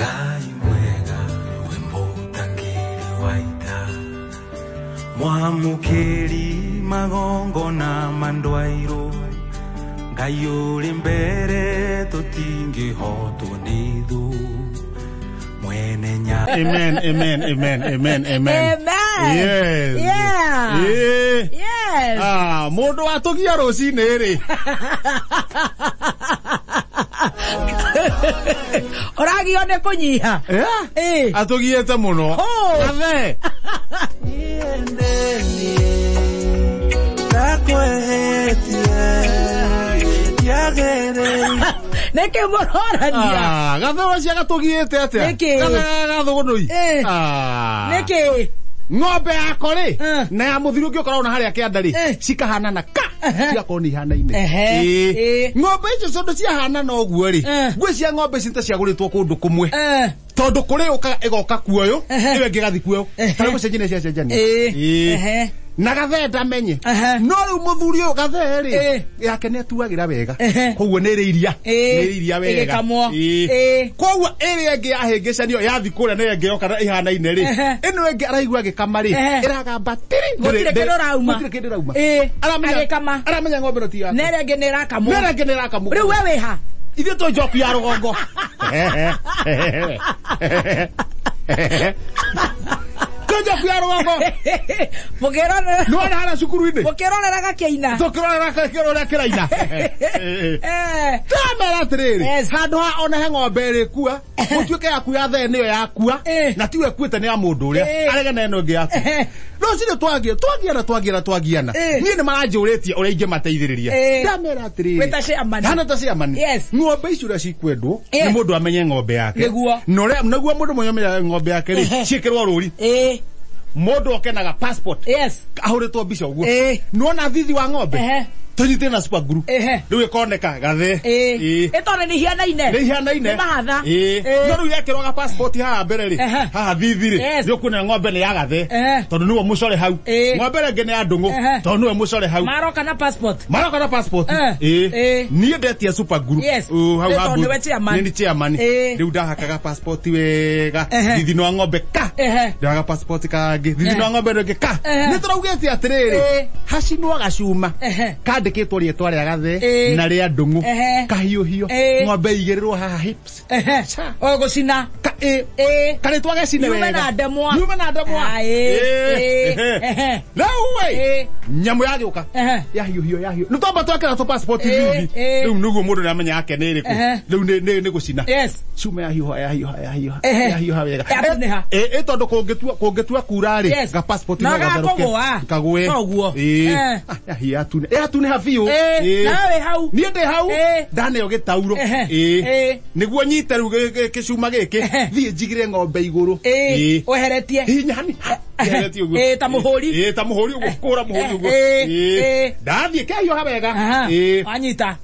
Ngai mwega we mũtangĩri wa ita, mwamũkĩri magongona mandwairũ, Ngai ũrĩ mbere tũtingĩhotwo nĩ thũ, mwene nya Amen, amen, amen, amen, amen. Amen. Yes. Yeah. Yeah. Yes. Ah, mũndũ watũgia rũcinĩ rĩ. Ũragio nĩ kũnyiha. Yeah. Ĩ. Atũgiĩte mũno. Oh. Gathe. Nĩkĩ mũrorania? Ah, gathe ũcio gatũgiĩte atĩa? Nĩkĩ? Gathe gathũgũnũi. Ĩ. Ah. Nĩkĩ? Ng'ombe yako rĩ Eh. na ya mũthiri ũngĩ ũkoragwo na harĩa kĩanda rĩ Eh. cikahanana ka Ehe. cigakorwo nĩ ihanaine. Ehe. Ĩĩ. Ĩĩ. Ng'ombe icio tondũ ciahanana ũguo rĩ Eh. ngwĩ cia ng'ombe ici nĩ ta ciagũrĩtwo kũndũ kũmwe Eh. tondũ kũrĩ yũkaga ĩgoka kuoyũ Ehe. ĩyo ĩngĩ ĩgathiĩ kuoyũ Ehe. tarĩ gũcenjania ciacenjania Ĩĩ. Ĩĩ. Ehe. Na gathe ndamenye Ehe. no rĩu mũthuri ũyũ gathe rĩ Ĩĩ. yake nĩ atuagĩra wega Ehe. koguo nĩ ĩrĩ iria Ĩĩ. nĩ ĩrĩ iria wega Ĩgĩkamwo. Ĩĩ. Ĩĩ. Koguo ĩrĩa ĩngĩ yahĩngĩcanio yathi kũrĩa na ĩyo ĩngĩ yoka na ĩhanaine rĩ Ehe. ĩno ĩngĩ araigua agĩkama rĩ Ehe. ĩragamba tiri Gũtirĩ kĩndũ ĩrauma. gũtirĩ kĩndũ ĩrauma. Ĩĩ. Aramenya Agĩkama. aramenya ng'ombe ĩno ti yake Na ĩrĩa ĩngĩ nĩ ĩrakamwo. na ĩrĩa ĩngĩ nĩ ĩrakamwo. Rĩu we wĩ ha? Ithuĩ twĩ njoku ya rũgongo. Twĩ njoku ya rũgongo. Mũkĩrorera Nĩwona harĩa cukuru-inĩ mũkĩrorera gakĩina. tũkĩrorera ũrĩa kĩraina. Eh. Ndamera atĩrĩrĩ Yes. handũ ha ona he ng'ombe ĩrĩkua gũtuĩke yaku ya thee nĩyo yakua Eh. na tiwe ĩkuĩte nĩ ya mũndũ ũrĩa Eh. arege na ĩno ĩngĩ yaku Eh. rũcinĩ twagia twagiana twagiana twagiana Eh. niĩ nĩ maranjũrĩtie ũrĩa ingĩmateithĩrĩria Eh. ndamera atĩrĩrĩ Wĩ ta chairman. hana ta chairman. Yes. Ng'ombe icio ũrĩa cikwendwo Yes. nĩ mũndũ amenye ng'ombe yake Nĩguo. na ũrĩa nĩguo mũndũ mwenye amenyaga ng'ombe yake rĩ Ehe. ciĩkĩrwo rũri Ĩĩ. mũndũ okenaga passport Yes. ahũrĩtwo mbica ũguo Ĩĩ. nĩwona thithi wa ng'ombe Ehe. tũnyitĩre na super glue Ehe. rĩu ĩkoneka gathe Ĩĩ. Ĩĩ. Ĩ tondũ nĩ ihanaine. Nĩ ihanaine. Nĩ mahatha. Ĩĩ. Ĩĩ. No rĩu yekĩrwo ga passport haha mbere rĩ Ehe. haha thithi rĩ Yes. nĩ ũkuona ng'ombe nĩ ya gathe Ehe. tondũ nĩwe mũcore hau Ĩĩ. ng'ombe ĩrĩa ĩngĩ nĩ ya ndũng'ũ Ehe. tondũ nĩwe mũcore hau Maroka na passport. maroka na passport. Eh. Ĩĩ. Ĩĩ. Niĩ ndetia super glue. Yes. Ũ, hau Nĩ ha tondũ booth. nĩwe chairman. Nĩ ni chairman. Ĩĩ. Rĩu ndahakaga passport wega Ehe. thithi wa ng'ombe ka Ehe. ndahaka passport kangĩ thithi Ehe. wa ng'ombe ĩno ĩngĩ ka Ehe. nĩ tũraugĩte atĩrĩrĩ Ĩĩ. hacinwo gacuma Ehe. kandĩkĩtwo rĩtwa rĩa gathe Ĩĩ. na rĩa ndũng'ũ Ehe. kahiũhio Ĩĩ. ng'ombe igĩrĩrwo haha hips. Ehe. Cha. O gũcina. Ka ĩ Ĩĩ. karĩtwa gecine Yume wega na ndemwa. yume na ndemwa. Ah, ĩĩ. Ĩĩ. Ĩĩ. Ehe. Ehe. Rĩu ĩ Ĩĩ. nyamũ yagĩũka Ehe. yahiũhio yahiũ nĩ twamba twekĩra tũ passport Ĩĩ, thithi ĩĩ. rĩu nĩguo mũndũ nĩamenya yake nĩ ĩrĩkũ Ehe. rĩu nĩ gũcina Yes. cuma yahiũha yahiũha yahiũha Ehe. yahiũha wega Yatunĩha. ĩ tondũ kũngĩtua kura rĩ Yes. ga passport No no gatherũke gakũgũa. kagũe Toguo. Ĩĩ. Eh. Ah, yahiũ yatune yatunĩha biũ Ĩĩ. Ĩĩ. Nawe wĩ hau. Niĩ ndĩ hau Ĩĩ. ndaneo gĩtauro Ehe. Ĩĩ. Ĩĩ. Nĩguo nyite rĩu gĩcuma gĩkĩ Ehe. thiĩ njigĩre ng'ombe igũrũ Ĩĩ. Ĩĩ. Weheretie. Hihinya hani Yeheretie ũguo. Ĩĩ, ta mũhũri. Ĩĩ, ta mũhũri ũguo kũra mũhũri ũguo. Ĩĩ, Ĩĩ. ĩĩ. Ndathiĩ kĩahiũha wega. Aha. Ĩĩ. Wanyita.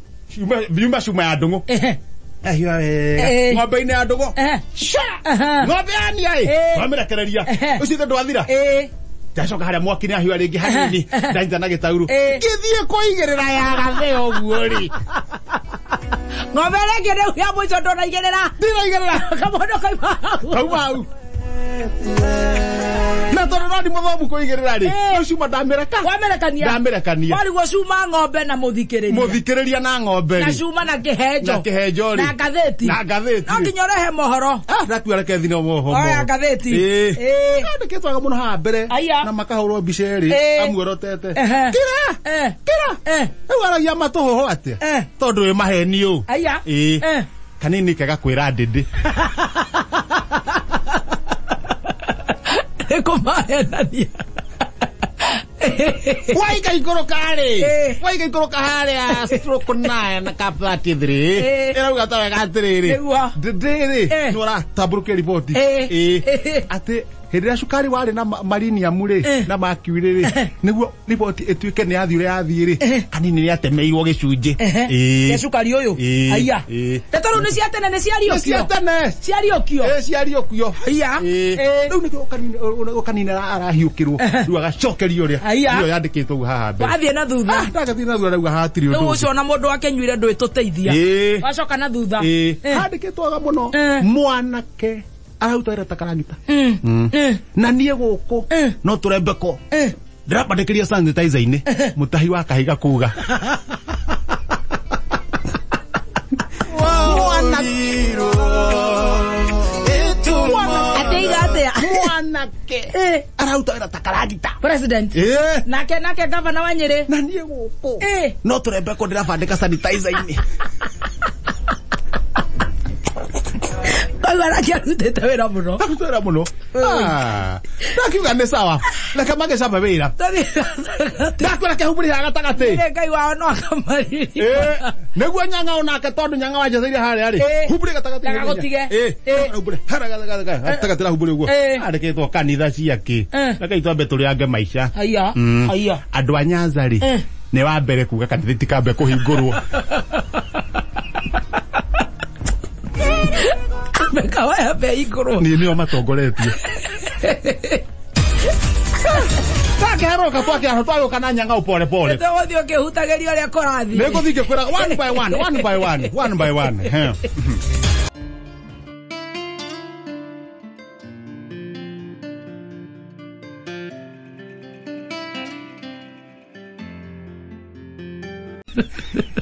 Yuma cuma ya ndũng'ũ Ehe. Yahiũha wega Ĩĩ. ng'ombe-inĩ ya ndũng'ũ Ehe. Sha! Aha. Ng'ombe yania ĩ Ĩĩ. twamĩrekereria Ehe. ũcio ithe ndwathira Ĩĩ. ndacoka harĩa mwaki nĩ ahiũha rĩngĩ hanini Ehe. ndanyita na gĩtaurũ Ĩĩ. ngĩthiĩ kũigĩrĩra ya gathe ũguo rĩ Ng'ombe ĩrĩa ĩngĩ rĩu ya mũico ndũnaigĩrĩra. ndiraigĩrĩra Kamũndũ kauma hau. kauma hau na tondũ no ndi mũthomu kũigĩrĩra rĩ Ĩĩ. rĩu cuma ndamĩreka Wamĩrekania. ndamĩrekania Warigwo cuma ng'ombe na mũthikĩrĩria. mũthikĩrĩria na ng'ombe Na rĩ cuma na kĩhenjo. Na kĩhenjo rĩ. Na ngathĩti. Na ngathĩti No rĩ. nginya ũrehe mohoro. Ah, ndatua reke thine moho Oya ngathĩti. Ĩĩ. kandĩkĩtwo wega mũno haha mbere Aya. na makahũrwo mbica ĩrĩ Ĩĩ. amuorotete Ehe. kira Eh. kira Eh. rĩu aragia matũhũhũ atĩa Eh. tondũ wĩ maheni ũũ Aya. Ĩĩ. Eh. Kanini kega kwĩra ndĩndĩ Nĩ kũmahenania. Waiga ikũrũka rĩ Ĩĩ. waiga ikũrũka harĩa stroke 9 ka 33 Ĩĩ. ĩrauga ta wega atĩrĩrĩ Nĩguo. ndĩndĩ rĩ Ĩĩ. nĩ ũratambũrũkia riboti Ĩĩ. Ĩĩ. Ĩĩ. Atĩ Hĩndĩ ĩrĩa cukari warĩ na mariniamu rĩ na mercury rĩ nĩguo riboti ĩtuĩke nĩ yathiĩ ũrĩa yathiĩ rĩ kanini nĩ atemeirwo gĩcunjĩ. Gĩa cukari ũyũ. Haiya. Ndeto rĩu nĩ cia tene, nĩ ciariũkio. Cia tene. Ciariũkio. Ciariũkio. Haiya. Rĩu nĩkĩo kanini arahiũkĩrwo rĩu agacokerio ũrĩa ĩyo yandĩkĩtwo ũguo haha mbere. Wathiĩ na thutha. Ndagathiĩ na thutha rĩu hatirĩ ũndũ. Rĩu ũcio ona mũndũ akĩnyuire ndwĩtũteithia. Wacoka na thutha. Handĩkĩtwo wega mũno. Mwanake araruta wĩra ta karagita. Na niĩ gũkũ no tũrembeko. Ndĩrabandĩkĩria sanitizer-inĩ mũtahi wa kahiga kuga. Mwanake araruta wĩra ta karagita. President. Nake nake gavana wa Nyĩrĩ. Na niĩ gũkũ no tũrembeko ndĩrabandĩka sanitizer-inĩ. Koguo nake arutĩte wĩra mũno. Arutĩte wĩra mũno. Ndakiuga nĩ sawa. Reke magĩcame wĩra. Ndakwĩra kĩhumbũri haha gatagatĩ. Ngai wao no akamariri. Nĩguo nyang'au nake tondũ nyang'au anjetheire harĩa rĩ. Humbũri gatagatĩ. Ndagagũtige. Humbũri harĩa gatagatĩ la humbũri ũguo. Andĩkĩtwo kanitha ciake. Reke twambe tũrĩange maica. Haiya. Haiya. Andũ a Nyanza rĩ nĩ wa mbere kuga kanitha itikambe kũhingũrwo. Mekawaya be igũrũ. Niĩ nĩo matongoretie. Twakĩharũka twagĩũka na nyang'au pole pole. Nĩtũgũthiĩ ũkĩhutagĩria ũrĩa kũrathiĩ. Nĩngũthiĩ ngĩkwĩraga one by one, one by one, one by one.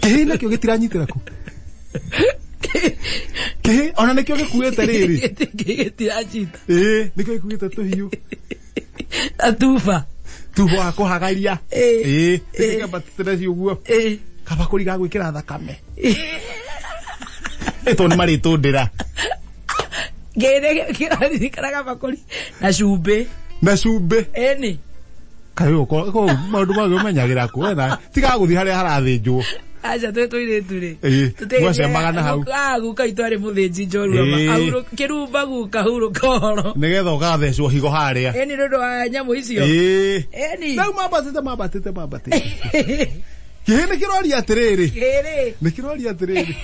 Kĩhĩ nakĩo gĩtiranyitĩra kũ? Kĩhĩ ona nĩkĩo gĩkuĩte rĩrĩ. Gĩtiranyita. Nĩkĩo gĩkuĩte tũhiũ. Atuba. Tuba wa kũhagaria. Gĩkambatĩte ũguo. Kabakũri ga gwĩkĩra thakame. Tondũ nĩ marĩtũndĩra. Ngĩrĩ kĩraririkana kabakũri na cumbĩ. Na cumbĩ. Ĩni. Kaĩ ũko maũndũ mangĩ ũmenyagĩra kũ wena tigaga gũthiĩ harĩa harathĩnjwo. Aca twĩ tũirĩtu rĩ. Mwacemaga na hau. Guka itũ arĩ mũthĩnji njorua ma. Kĩrumba guka hurũka ũhoro. Nĩgetha ũgathecwo higo harĩa. Ĩni nĩ ũndũ wa nyamũ icio. Ĩni. Rĩu mambatĩte mambatĩte mambatĩte. Kĩhĩ nĩ kĩroria atĩrĩrĩ. Kĩhĩ. Nĩ kĩroria atĩrĩrĩ.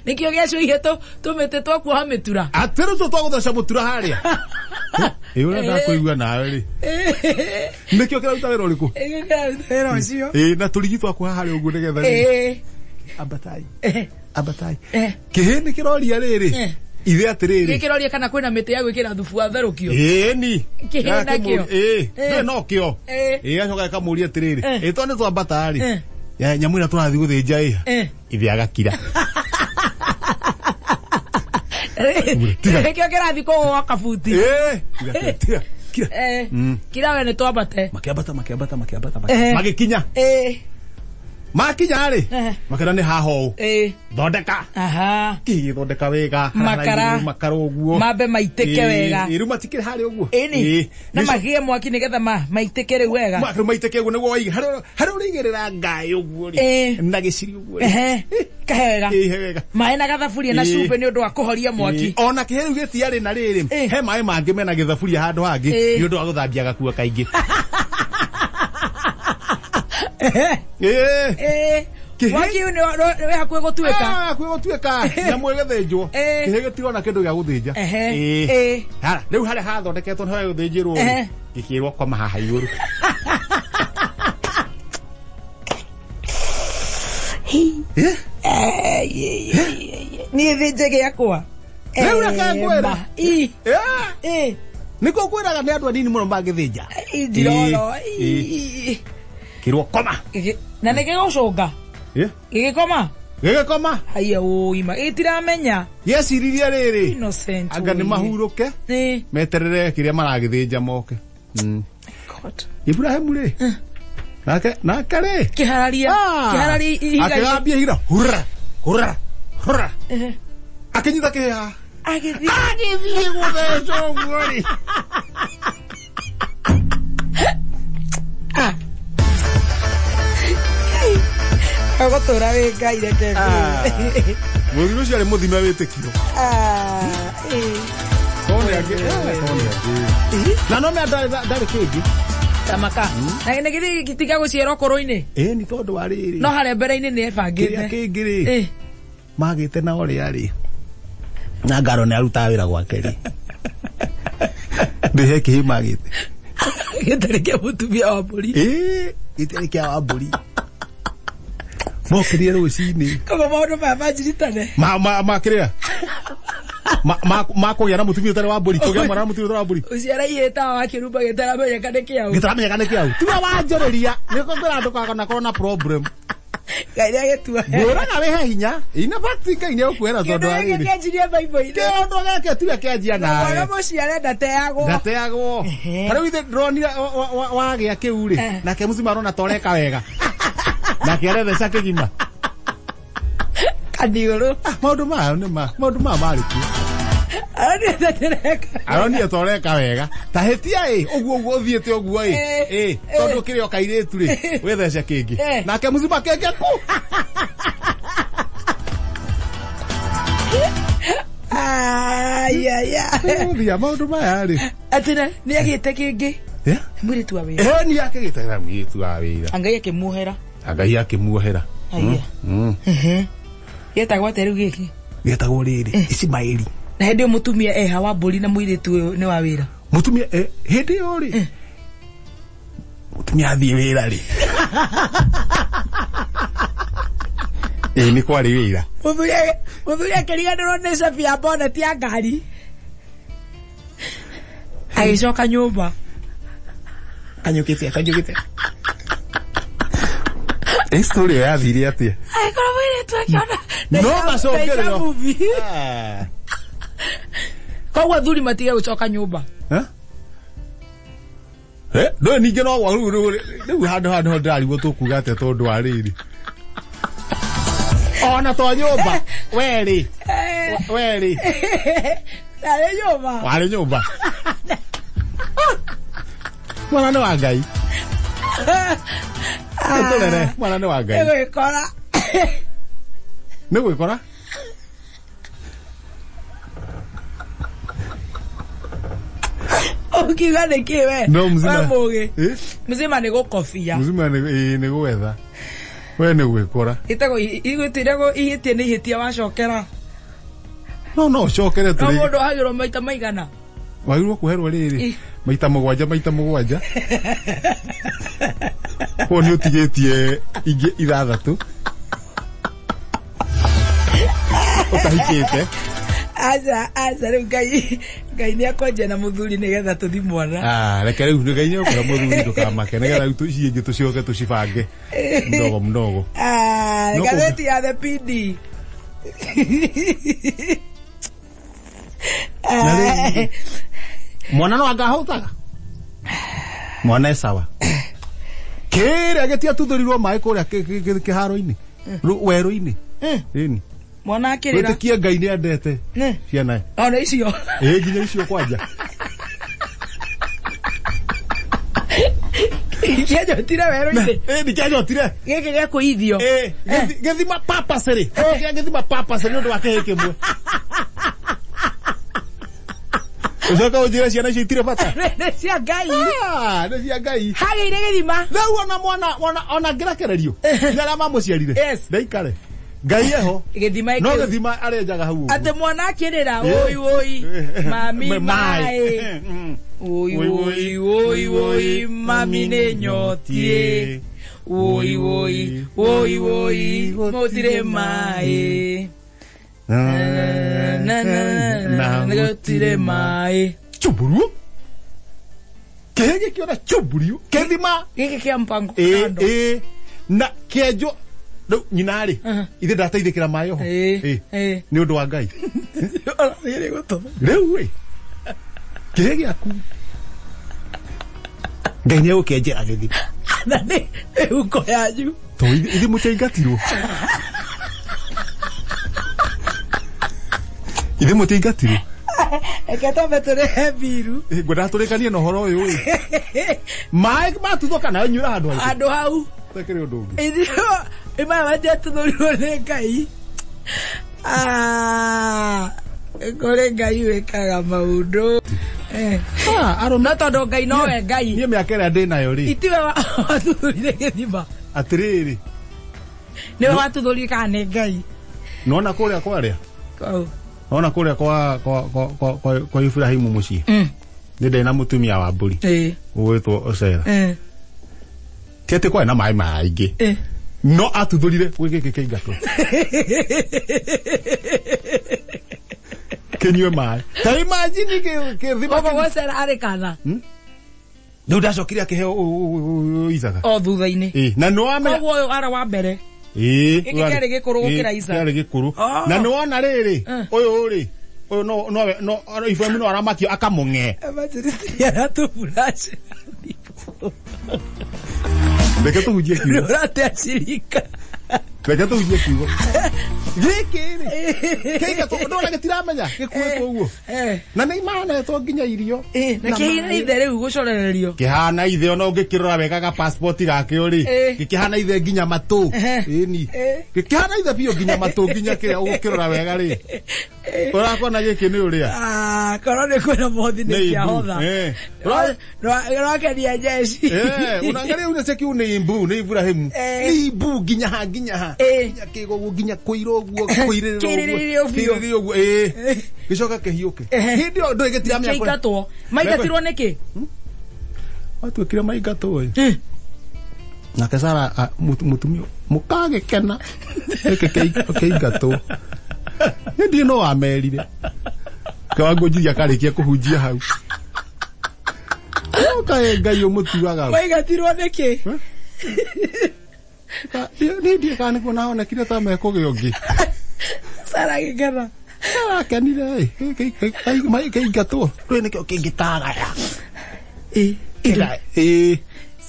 Nĩkĩo gĩacuhie tũmĩtĩ twa kuoha mĩtura. Atĩrĩ tũ twa gũtheca mũtura harĩa. Ũrĩa ndakũigua nawe rĩ. Nĩkĩo kĩraruta wĩra ũrĩkũ? Nĩkĩo kĩraruta wĩra ũcio. Na tũrigi twa kuoha harĩa ũguo nĩgetha rĩ. Ambatai. Ambatai. Kĩhĩ nĩ kĩroria rĩrĩ. Ithe atĩrĩrĩ. Gĩkĩroria kana kwĩna mĩtĩ ya gwĩkĩra thubu wa therũkio. Ĩni. Kĩhĩ nakĩo. Ndũĩ no kĩo. Gĩgacoka gĩkamũria atĩrĩrĩ. Tondũ nĩ twambata rĩ. Nyamũ ĩrĩa tũrathiĩ gũthĩnja ĩ. Ithe agakira. Nĩkĩo kĩrathiĩ kũgũa kabuti. Tiga. Kira we nĩ twambate. Makĩambata makĩambata makĩambata. Magĩkinya. Makinya rĩ. Makĩona nĩ haha ũũ. Thondeka. Gĩgĩthondeka wega. Makara. Makara ũguo. Mambe maitĩke wega. Rĩu matikĩrĩ harĩa ũguo. Ĩni. Na magĩe mwaki nĩgetha maitĩke rĩu wega. Rĩu maitĩke ũguo nĩguo waige. Harĩa ũrĩigĩrĩra ngaĩ ũguo rĩ. Na gĩciri ũguo rĩ. Kahe wega. Ihe wega. Maĩ na gathaburia na cumbĩ nĩ ũndũ wa kũhoria mwaki. Ona kĩhĩ rĩu gĩtiarĩ na rĩrĩ. He maĩ mangĩ mena gĩthaburia handũ hangĩ nĩ ũndũ wa gũthambia gakua kaingĩ. Mwaki nĩ wĩ hakuhĩ gũtuĩka. Hakuhĩ gũtuĩka. Nyamũ ĩgĩthĩnjwo. Kĩhĩ gĩtirona kĩndũ gĩa gũthĩnja. Rĩu harĩa hathondeketwo nĩho gũthĩnjĩrwo. Gĩkĩrwo koma haha igũrũ. Niĩ thĩnje gĩakwa. Rĩu reke ngwĩre. Nĩkuo ngwĩraga nĩ andũ anini mũno mangĩthĩnja. Ndirona. Kĩrwo koma. Na nĩ gĩgũcũnga. Gĩgĩkoma. Gĩgĩkoma. Haiya ũima. Gĩtiramenya. Gĩeciririe rĩrĩ. Innocent. Anga nĩ mahurũke. Meterere kĩrĩa maragĩthĩnja moke. Ibrahimu rĩ. Nake nake rĩ. Kĩhararia. Kĩhararia ihiga. Akĩgambia ihiga. Hurra. Hurra. Hurra. Akĩnyita kĩhĩ. Agĩthiĩ. Agĩthiĩ gũthecwo ũguo rĩ. Ũgũtũra wĩ Ngai reke ngwĩre. Mũthuri ũcio arĩ mũthime wĩtĩkio. nĩ angĩ na no me ndarĩ kĩngĩ tamaka na nĩ gĩthiĩ gĩtiga gũciara ũkũrũ-inĩ ĩ nĩ tondũ wa rĩrĩ no harĩa mbere-inĩ nĩ ebangĩte kĩrĩa kĩngĩ rĩ magĩte na ũrĩa rĩ na ngaro nĩ arutaga wĩra gwake rĩ ndĩhe kĩhĩ magĩte gĩtarĩ kĩa mũtumia wa mbũri ĩ gĩtarĩ kĩa wa mbũri mokĩrire rũcinĩ koguo maũndũ maya manjiritane makĩrĩa makũgĩa na mũtumia ũtarĩ wa mbũri kũgĩa mwana na mũtumia ũtarĩ wa mbũri ũciara ihĩtawa wa kĩrumba gĩtaramenyeka nĩ kĩaũ gĩtaramenyeka nĩ kĩaũ tiwe wanjũrĩria nĩko kwĩra ndũkanakorwo na problem Ngai nĩagĩtua ngũraga wĩhe hinya ina fact Ngai nĩegũkuhera tondũ wa rĩrĩ kĩanjirie Bible-inĩ kĩũndũ gĩkĩ tiwe kĩanjia nawe mwana mũciare ndateagwo ndateagwo tarĩu ithe ndĩronire wagĩa kĩu rĩ nake mũcima arona ta ũreka wega nake aretheca kĩgima kaniũrũ maũndũ maya nĩ ma maũndũ maya marĩ kuo aronire ta ũreka wega ta hĩtia ĩ ũguo ũguo ũthiĩte ũguo ĩ ĩ tondũ kĩrĩ o kairĩtu rĩ wĩthece kĩngĩ nake mũcima kĩngĩ ku thia maũndũ maya rĩ atĩ nĩ agĩte kĩngĩ mũirĩtu wa wĩra ĩ nĩ akĩgĩte mũirĩtu wa wĩra Ngai akĩmuohera Ngai akĩmuohera gĩtagwo atĩa rĩu gĩkĩ gĩtagwo rĩrĩ Ismaili na hĩndĩ ĩyo mũtumia eha wa mbũri na mũirĩtu ũyũ nĩ wa wĩra mũtumia hĩndĩ ĩyo rĩ mũtumia athiĩ wĩra rĩ ĩ nĩ kwarĩ wĩra mũthuri akĩriganĩrwo nĩ cabi ya boneti ya ngari agĩcoka nyũmba kanyũkĩte kanyũkĩte ĩ story ĩyo yathire atĩa agĩkorwo mũirĩtu akĩona no macokerero koguo athuri matige gũcoka nyũmba ndũĩ ningĩ no rĩu handũ haha nĩho ndĩrarigwo tũkuga atĩa tondũ wa rĩrĩ ona to nyũmba werĩ werĩ warĩ nyũmba warĩ nyũmba mwana nĩ wa Ngai tũrere mwana nĩ wa Ngai nĩ gwĩkora nĩ gwĩkora ukiuga nĩ kĩ we no mzima mũgĩ mzima nĩ gũkobia mzima nĩ gwetha we nĩ gwĩkora ĩtagwo igwĩtĩragwo ihĩtie nĩ ihĩtia wacokera no no ũcokere no mũndũ ahagĩrwo maita maigana wagĩrĩirwo kũherwo rĩrĩ maita mũgwanja maita mũgwanja koguo nĩ ũtigĩtie ingĩ ithathatũ ũtahikĩte aca aca rĩu Ngai Ngai nĩ akwanjia na mũthuri nĩgetha tũthi mwana reke rĩu Ngai nĩ ekũhe mũthuri ndũkamake nĩgetha rĩu ici ingĩ tũcoke tũcibange mdogo mdogo ngathĩti ya The PD mwana no angahũtaga mwana e sawa kĩrĩa gĩtiatuthũrirwo maĩ kũrĩa kĩharo-inĩ werũ-inĩ ĩni mwana akĩrĩra wĩtĩkie Ngai nĩ endete ciana ona icio ĩ nginya icio kwanja kĩanjotire werũ-inĩ ĩ nĩ kĩanjotire gĩkĩ gĩa kũithio gĩthima papasĩrĩ gĩthima papasĩrĩ nĩ ũndũ wa kĩhĩ kĩmwe ũcoka ũnjĩre ciana icio itirĩ bata nĩ cia Ngai nĩ cia Ngai hagĩire gĩthima rĩu ona mwana ona ngĩrekererio nĩ arĩa mamũciarire ndaikare Ngai eho gĩthima no gĩthima arenjaga hau atĩ mwana akĩrĩra ũi ũi mami maĩ ũi ũi ũi ũi mami nĩ nyotiĩ ũi ũi ũi ũi mũtirĩ maĩ na gũtirĩ maĩ chuburuo kĩhĩ gĩkĩona chuburio kĩthima gĩkĩ kĩa mpango ĩ na kĩenjwo rĩu nyina rĩ ithe ndateithĩkĩra maĩ oho nĩ ũndũ wa Ngai rĩu ĩ kĩhĩ gĩaku Ngai nĩ egũkĩenjera gĩthima na nĩ mĩhuko yanyu to ithe mũtiaingatirwo ithe mũtiaingatirwo reke twambe tũrĩhe mbiru ngwendaga tũrĩkanie na ũhoro ũyũ ĩ maĩ matuthũka nayo nyuĩra handũ harĩkũ handũ hau takĩrĩ ũndũ ũngĩ ithuĩ maya matiatuthũrirwo nĩ Ngai Kũrĩ Ngai wĩkaga maũndũ. No tondũ Ngai nowe Ngai. Niĩ mĩaka ĩrĩa ndĩ nayo rĩ. Itiwe watuthũrire gĩthima. Atĩrĩrĩ. Nĩwe watuthũrire kana nĩ Ngai? Nona kũrĩa kwarĩa? Nona kũrĩa kwa Ibrahimu mũciĩ. Nĩ ndĩ na mũtumia wa mbũri. Ũgwĩtwo Ocera. Ti atĩ kwarĩ na maĩ maingĩ. No atuthũrire gwĩ gĩkĩ kĩingatwo. Kĩnyue maĩ. Ta imagine gĩthima. Koguo Ocera arĩ kana? Rĩu ndacokire akĩheo Isaaka. O thutha-inĩ. Na nĩ wamenya. Koguo ũyũ ara wa mbere. Gĩkĩ kĩarĩ gĩkũrũ gũkĩra Isaaka. Kĩarĩ gĩkũrũ. Na nĩ wona rĩrĩ, ũyũ rĩ, ũyũ no Ibrahimu no aramakio akamũng'e. Evangelist aratũburaca. Reke tũhunjie kiugo. Ũrateacirika. Reke tũhunjie kiugo. Gĩkĩ rĩ, kĩingatwo, ndona gĩtiramenya, gĩkuĩtwo ũguo. Na nĩ imanetwo nginya irio. Na kĩhana ithe rĩu gũcorererio. Kĩhana ithe ona ũngĩkĩrora wega ga passport gakĩo rĩ, gĩkĩhana ithe nginya matũ. Ĩni. Gĩkĩhana ithe biũ nginya matũ nginya kĩrĩa ũgũkĩrora wega rĩ. Ũrakona gĩkĩ nĩ ũrĩa? Korwo nĩ kwĩna mothi nĩ kĩahotha. Rwakenia jeshi. Unaangalia unacheki nĩ imbu, nĩ Ibrahimu. Nĩ imbu nginya ha nginya ha. Nginya kĩgo ũguo nginya kũira ũguo kũirĩrĩra ũguo. Kĩrĩrĩrio ũguo. Gĩcoka kĩhiũke. Hĩndĩ ĩyo ndũĩ gĩtiramenya. Kĩingatwo. Maingatirwo nĩkĩ? Matuĩkire maingatwo ĩ. Nake Sara mũtumia mũkagĩkena. Gĩkĩ kĩingatwo. Hĩndĩ no amerire. Kawangũnjiria akarĩkia kũhunjia hau. Kaĩ Ngai ũmũtuaga. Maingatirwo nĩkĩ? Niĩ ndiĩ kana nĩkuo nahonekire ta mekũgĩa ũngĩ. Sara agĩkena. Sara akenire ĩ. Kĩingatwo. Rĩu nĩkĩo kĩngĩtagaya. Ĩ.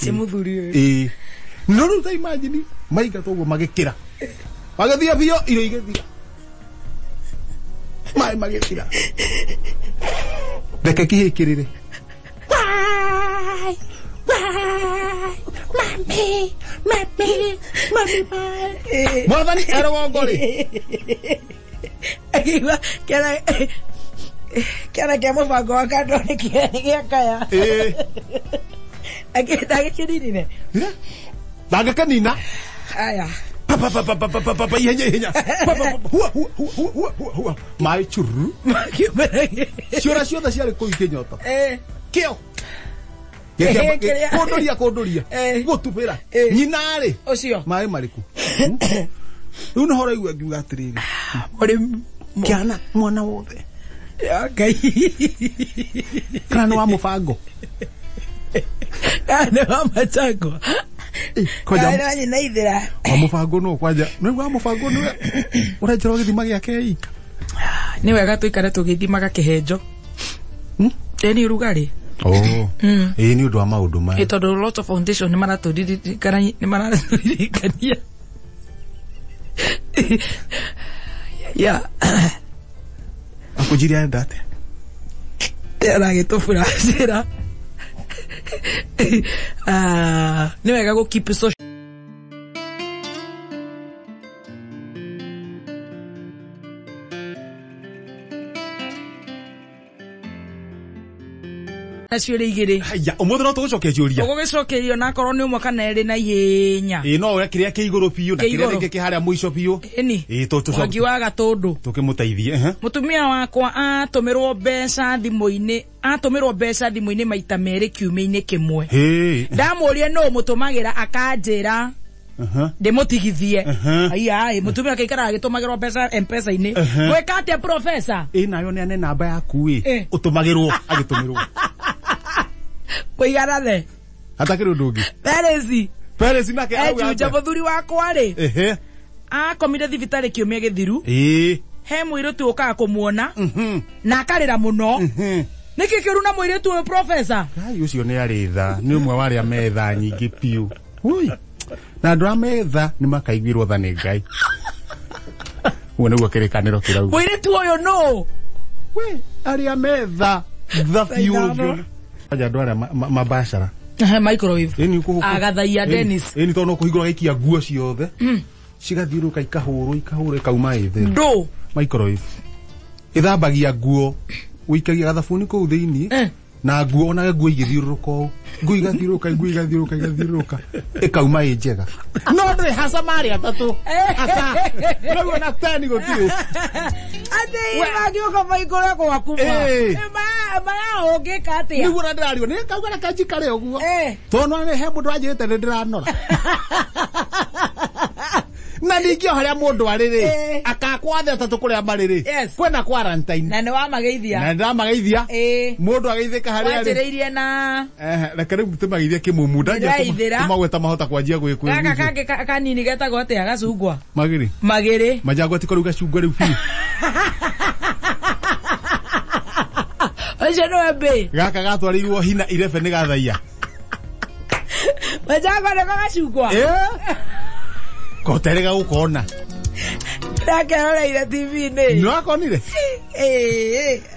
Ci mũthuri ũyũ. Ĩ. No rĩu ta imagine maingatwo ũguo magĩkĩra. Magĩthira biũ irio igĩthira. Maĩ magĩthira. Reke kĩhĩkĩrĩre. Why? Why? Mami, mami, mami maĩ. Mwathani erũgongo rĩ. Akĩigua kĩara kĩa mũbango wa kando nĩ gĩakaya. Ndagĩkĩninire? Ndangĩkĩnina. Aya. Pa pa pa pa pa pa pa ihenya ihenya. Pa pa pa hua hua hua hua hua hua. Maĩ churu. Ciũra ciothe ciarĩ kũu ikĩnyota. Kĩo. Kũndũria kũndũria. Gũtubĩra. Nyina rĩ. Ũcio. Maĩ marĩkũ? Rĩu nĩho ũraigua ngiuga atĩrĩrĩ. Mũrĩmi. Kĩana mwana wothe. Ya Ngai. Kana nĩ wa mũbango? Kana nĩ wa macangwa? Kwanja Kana nĩ wa ithira? Wa mũbango no kwanja. Nĩ wa mũbango nĩ ũrenjerwo gĩthima gĩake ika. Nĩ wega tũikare tũgĩthimaga kĩhenjo. Ĩ nĩ ũrugarĩ? Oh. Ĩ nĩ ũndũ wa maũndũ maya. Ĩ tondũ Lotto Foundation nĩ maratũririkania. Ya. Akũnjirie arenda atĩa? Aragĩtũburacĩra. Nĩ wega gũ keep social ciũria igĩrĩ. Haya, ũmũthĩ no tũgũcokia ciũria. Ũgũgĩcokerio na akorwo nĩ ũmwe kana erĩ na ihenya. Ĩ no ũrĩa kĩrĩa kĩ igũrũ biũ na kĩrĩa rĩngĩ kĩ harĩa mũico biũ. Ĩni. Ĩ tũcoke. Mwangi wa Gatũndũ. Tũkĩmũteithie. Mũtumia wakwa atũmĩrwo mbeca thimũ-inĩ, atũmĩrwo mbeca thimũ-inĩ maita merĩ kiumia-inĩ kĩmwe. Ndamũria nũ mũtũmagĩra akanjĩra ndĩmũtigithie. Aiya, ĩ mũtumia akaikara agĩtũmagĩrwo mbeca M-Pesa-inĩ. Gwĩka atĩa professor? Ĩ nayo nĩ ane namba yaku ĩ. Ũtũmagĩrwo agĩtũmĩrwo. Kũiganane. Hatakĩrĩ ũndũ ũngĩ. Perezi. Perezi nake auga Ejunja atĩa? mũthuri wakwa rĩ. Akomire thibitarĩ kiumia gĩthiru. He mũirĩtu ũkaga kũmuona. Na akarĩra mũno. Nĩkĩ kĩũru na mũirĩtu ũyũ professor? Ngai ũcio nĩ arĩ tha, nĩ ũmwe wa arĩa me tha nyingĩ biũ. Ui. Na andũ arĩa me tha nĩ makaiguĩrwo tha nĩ Ngai. Ũguo nĩguo kĩrĩkanĩro kĩrauga. Mũirĩtu ũyũ nũ? We, arĩa me tha, tha biũ ũngĩona. Kwanja andũ arĩa mabacara. Microwave. Agathaia Dennis. Ĩni tondũ no kũhingũra gaikia nguo ciothe. Cigathiũrũrũka ikahũrwo ikahũrwo ikauma ĩ theru. Ndũ. Microwave. Ĩthambagia nguo, ũikagia gathabuni kũu thĩinĩ na nguo, onaga nguo igĩthiũrũrũka ũũ, nguo igathiũrũrũka, nguo igathiũrũrũka, igathiũrũrũka, ĩkauma ĩ njega. No ndũrĩ haca marĩ atatũ. Aca. Rĩu ona teni gũtirĩ. Atĩ mangĩũka maikũre gwaku ma maya ũngĩka atĩa? Nĩguo na ndĩrarigwo, nĩ kauga reke njikare ũguo. Tondũ nĩ he mũndũ anjĩrĩte nĩ ndĩranora. Na ningĩ o harĩa mũndũ arĩ rĩ, akakwathe atatũ kũrĩa marĩ rĩ, kwĩna quarantine. Na nĩ wamageithia. Na ndĩramageithia. Mũndũ ageithĩka harĩa arĩ. Wanjĩrĩirie na Reke rĩu tũmageithie kĩmumu, Ndĩraithĩra. kũmagweta mahota kwanjia gaka gwĩkwĩguithia. kangĩ kanini getagwo atĩa? Gacungwa. Magĩrĩ. Magĩrĩ. Majangwa ti kũruga cungwa rĩu biũ. Ũcio nĩwe mbĩ. Gaka gatwarĩirwo hina irebe nĩ gathaia. Majangwa nĩko gacungwa. Koterega gũkona. Ndakeroreire TV-inĩ. Nĩwakonire?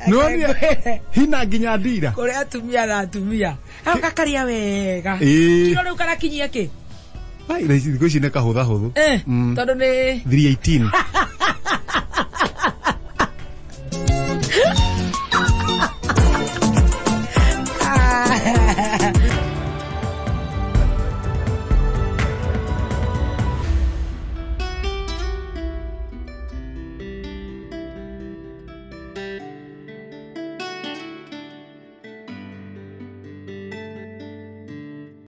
Nĩwonire hina nginya ndira. Kũrĩ atumia na atumia. Hau gakaria wega. Kiro rĩu karakinyia kĩ? Ai, thikũ ici nĩ kahũthahũthũ. Tondũ nĩ 318.